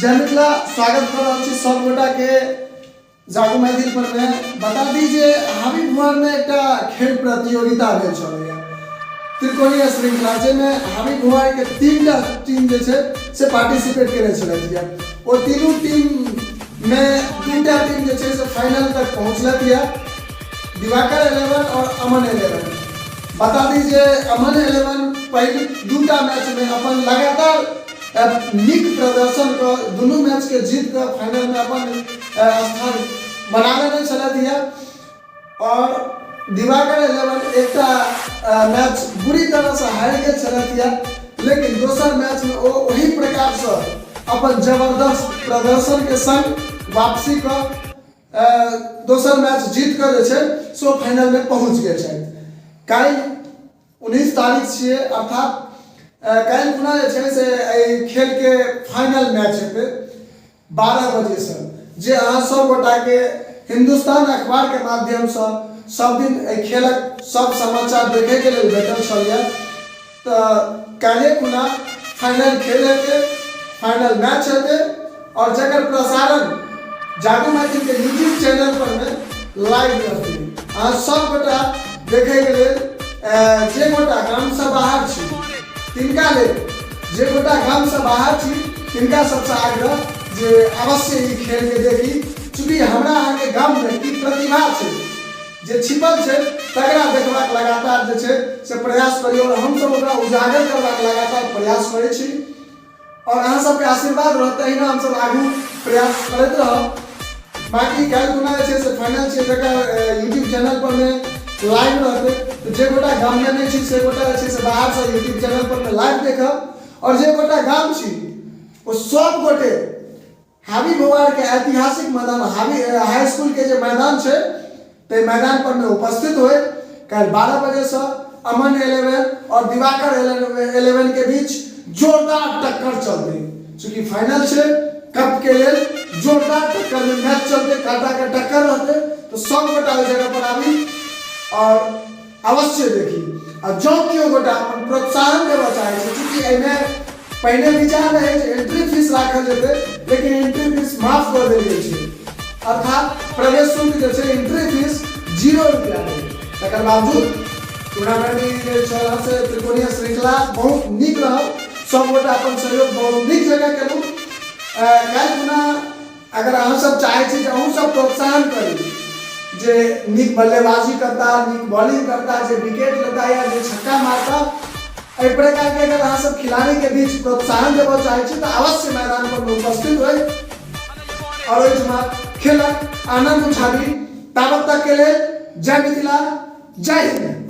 जय मिथिला। स्वागत कर रहल छी सब गोटा के जागू मैथिल पर में। बता दी जे हावी भुआर में एकटा खेल प्रतियोगिता भेल छलैया त्रिकोणीय श्रृंखला, जाहिमे हावी भुआर के तीनटा टीम जे छै से पार्टिसिपेट केने छलथि यऽ। ओ तीनू टीम में दूटा टीम जे छै से फाइनल तक पहुँचलथि यऽ, दिवाकर 11 और अमन 11। बता दी जे अमन 11 पहिल दूटा मैच में अपन लगातार नीक प्रदर्शन कऽ दुनू मैच के जीत कऽ फाइनल में अपन स्थान बना लेने छलथि यऽ और दिवाकर 11 एकटा मैच बुरी तरह से हारि गेल छलथि यऽ, लेकिन दोसर मैच में ओ ओही प्रकार से अपन जबरदस्त प्रदर्शन के संग वापसी कऽ दोसर मैच जीत कऽ जे छै से ओ फाइनल में पहुँच गेल छथि। काल्हि 19 तारीख छियै, अर्थात काल्हि खुना जे छै से एहि खेलके फाइनल मैच हेतै 12 बजेसँ, जे अहाँ सब गोटाके हिन्दुस्तान अखबारके माध्यमसँ सब दिन एहि खेलक सब समाचार देखैके लेल भेटल छल यऽ। तऽ काल्हि खुना फाइनल खेल हेतै, फाइनल मैच हेतै और जकर प्रसारण जागू मैथिल के यूट्यूब चैनल पर में लाइव रहतै। अहाँ सब गोटा देखैके लेल, जे गोटा गामसँ बाहर छी तिनका लेल, जे गोटा गामसँ बाहर छी तिनका सबसँ आग्रह जे अवश्य ई खेलके देखी। चूँकि हमरा अहाँके गाममे की प्रतिभा छै जे छिपल छै तकरा देखबाक लगातार जे छै से प्रयास करी और हमसब ओकरा उजागर करबाक लगातार प्रयास करै छी और अहाँ सबके आशीर्वाद रहत तहिना हमसब आगू प्रयास करैत रहब। बाकी काल्हि खुना जे छै से फाइनल छै, जकर यूट्यूब चैनल पर मे लाइव रहतै। तऽ जे गोटा गाममे नहि छी से गोटा जे छै से बाहरसँ यूट्यूब चैनल पर मे लाइव देखब और जे गोटा गाम छी ओ सब गोटे हाबी भोवार के ऐतिहासिक मैदान हाबी हाई स्कूल के जे मैदान छै ताहि मैदान पर में उपस्थित होए काल्हि 12 बजे से अमन 11 और दिवाकर 11 के बीच जोरदार टक्कर चलते। चूंकि फाइनल छै कप के लेल, जोरदार टक्कर में मैच चलते, कांटा के टक्कर रहते। तो सब गोटा ओहि जगह पर आबी और अवश्य देखी। आ जँ केओ गोटा अपन प्रोत्साहन देबऽ चाहै छै, चूँकि एहिमे पहिने विचार रहै जे एंट्री फीस राखल जेतै, लेकिन एंट्री फीस माफ कऽ देल गेल छै, अर्थात प्रवेश शुल्क जे छै एंट्री फीस 0 रुपया रहै। तकर बावजूद टूर्नामेंट ई जे छल से त्रिकोणीय श्रृंखला बहुत नीक रहल, सब गोटा अपन सहयोग बहुत नीक जगह केलहुँ। काल्हि पुनः अगर अहाँ सब चाहै छी जे अहूँ सब प्रोत्साहन करी, जे नीक बल्लेबाजी करता, नीक बॉलिंग करता, जे विकेट लेता या जे छक्का मारता, एहि प्रकार के अगर अहाँ सब खिलाड़ी के बीच प्रोत्साहन देबऽ चाहै छी तऽ अवश्य मैदान पर उपस्थित होइ और ओहिठमा खेलक आनंद उठाबी। ताबत तक के लेल जय मिथिला, जय हिंद।